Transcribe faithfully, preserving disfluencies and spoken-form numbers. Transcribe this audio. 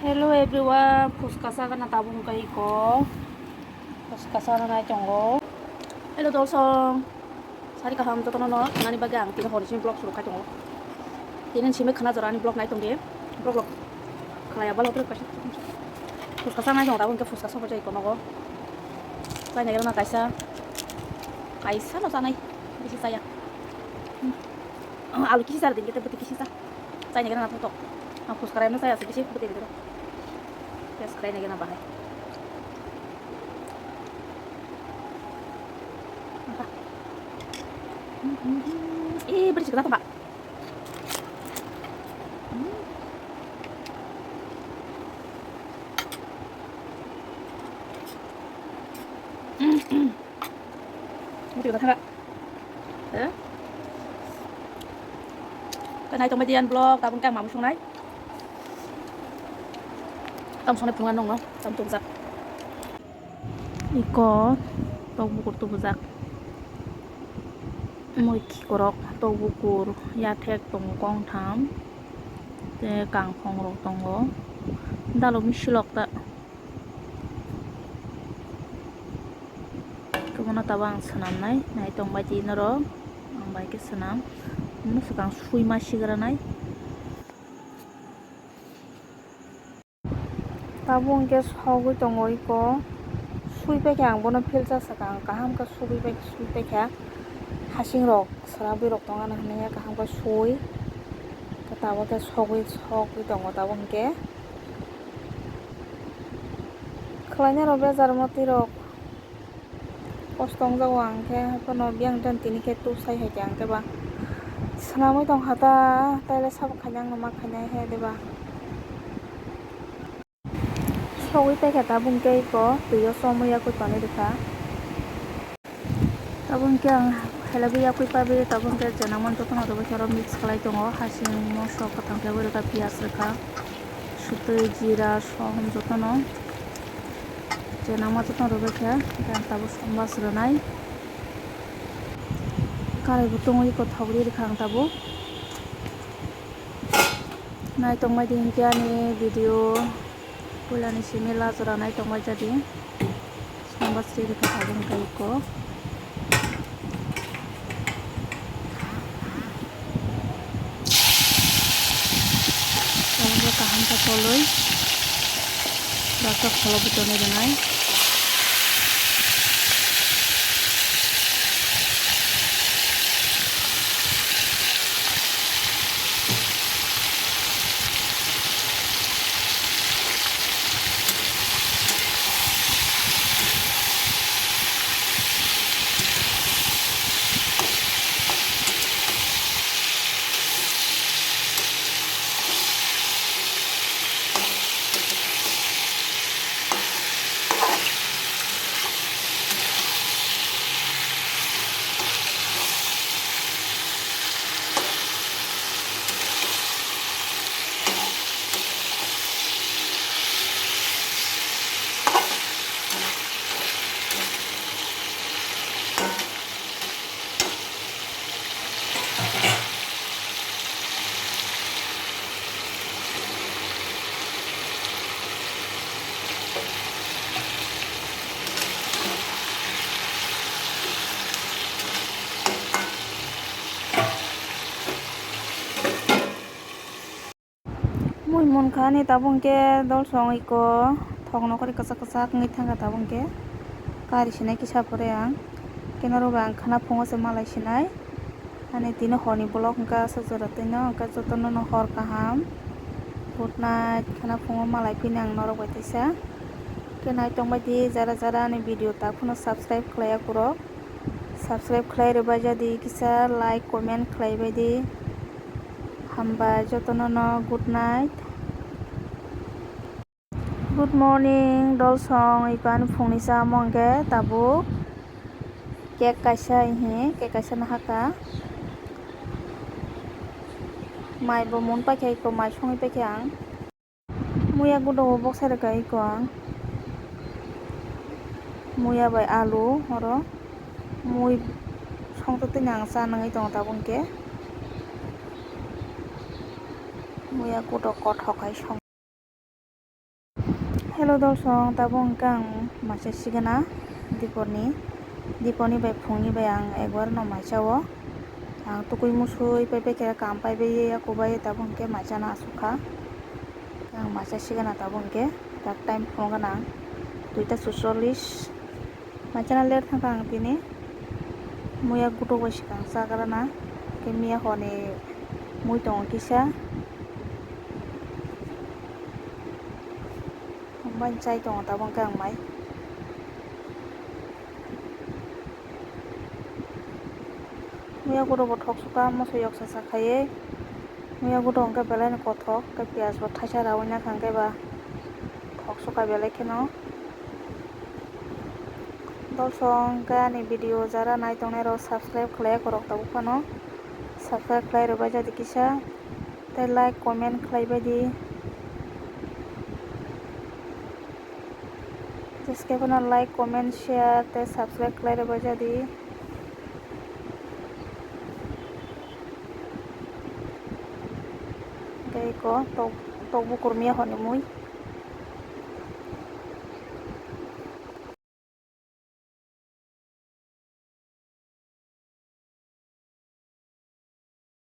Hello everyone, phuska sagana tabuk wngkha iko. Phuska sagana nai tongo. Hello dolsong. Sari kaham jotono no nani bagwi ang tini hor simi vlog suru khai tongo. Tini simi khana jora ani vlog nai tongdi. Vlog vlog khlaiya balo vlog kaisa. Phuska sagnai tongo tabuk hwnkhe phuska sabo jai konogo. Chaina gana kaisa. Kaisa no chanai. Bisi chaya. Hmm. Alu kisi char din kete bwtwi kisi cha. Chaina gana thotok. Ang phuska rai no chaya se bisi bwtwi bwtwi. Phuska rai na gana bahai. Eh, beri sikla tongka. Muti kota thanga. Eh? Kanai tongbai diyan vlog, tabung kang mamu sungnai. Tam sungnai phunga nongo, tam tubujak. Iko tok bukur tubujak. Mui khikorok tok bukur yathek tongo kongtham. Te kangkhong rok tongo. Dalok ni silok ta. Kebono tabuk ang swnamnai, nai tongbai di norok, ang bai khe swnam. Nwswkang sui ma sigranai. Tabuk hwnkhe sogwi tongo iko. Sui paikha ang bono philsa swkang, kaham khe sugwi pai, sui paikha. Hasing rok, swrapwi rok tongna hinwi kaham khe sui. Tabuk khe sogwi, sogwi tongo tabuk hwnkhe. Khwlainai rok bejar moti rok. Kosto wngjago ang khe, haiphano biyang tini khe tusai hai khe ang khe ba swnamwi tong kha ta, taile sabo khaina ang no ma khainai he de ba. Sogwi paikha tabuk hwnkhe iko twi o chomwi yakwi tonwi rwkha. Tabuk hwnkhe ang helabwi yakwi pabi, tabuk hwnkhe je nangmani jotono rwbaikhe oro mix khlai tongo, hasing moso kwthang khe ui rwkha, piyaj rwkha, swtwi, jira, som jotono. Je nangma jotono rwbaikha, hwnkhe ang tabuk som bas rwnai. Karaibo tongwi kothok ri rwkha ang tabuk. Nai tongbai di hwnkhe ani video. Puilani simi lajora nai tongbai jadi. Sambas ri rwkha tabuk hwnkhe iko. Tabuk kaham khe tolwi. Baksa kholo bwtoni rwnai. Mui munkha ani tabuk hwnkhe dolsong iko thok nokori kwchak kwchak wngwi thangkha tabuk hwnkhe kari sinai kisa pore ang khe norok ang khwna phungo se malai sinai ani tini horni vlog hwnkha aswk jora twino hwnkhe jotono no hor kaham good night khwna phungo malai phini ang norok bai teisa khe nai tongbai di jara jara ani video ta phano subscribe khlaiya khorok. Subscribe khlai rwbai jadi kisa like comment khlai bai di. Hambai jotono no good night. Good morning dolsong, ipan phungni chamo hwnkhe tabuk cake kaisa ihi cake kaisa nahaka mai bo mun paikha iko mai songwi paikha ang. Muya gudogo boksa rwkha iko ang. Muya bai alu oro mui songtwtwino ang cha nangwi tongo tabuk hwnkhe. Muya gudo kothok hai song. Hello dorsong, tabuk hwnkhe ang maisa sigana diporni, diporni bai phungni bai ang ekbar no maisa o ang tukui musui pai pai khe kam pai bai yaku bai tabuk hwnkhe maisa no asuk kha. Ang maisa sigana tabuk hwnkhe tak time phunukgana duita suchollis. Machana ler thangkha ang tini. Muya gutuk bai swkang chagrana. Khe miya honi mui tongo kisa. Bai chai tongo tabuk khe ang mai. Muya gutuk bo thok suka moso yoksa sa khaiwi. Muya gutuk hwnkhe belai no kothok, khe piyaj bo thaisa rawi nakha hwnkhe ba thok suka belai kheno. Dorsong hwnkhe ani video jara nai tongnai rok subscribe khlai ya khorok tabuk phano subscribe khlai rwbai jadi kisa tei like comment khlai bai di. Jeske phano like comment share tei subscribe khlai rwbai jadi. Tei ko tok tok bukur miya honi mui.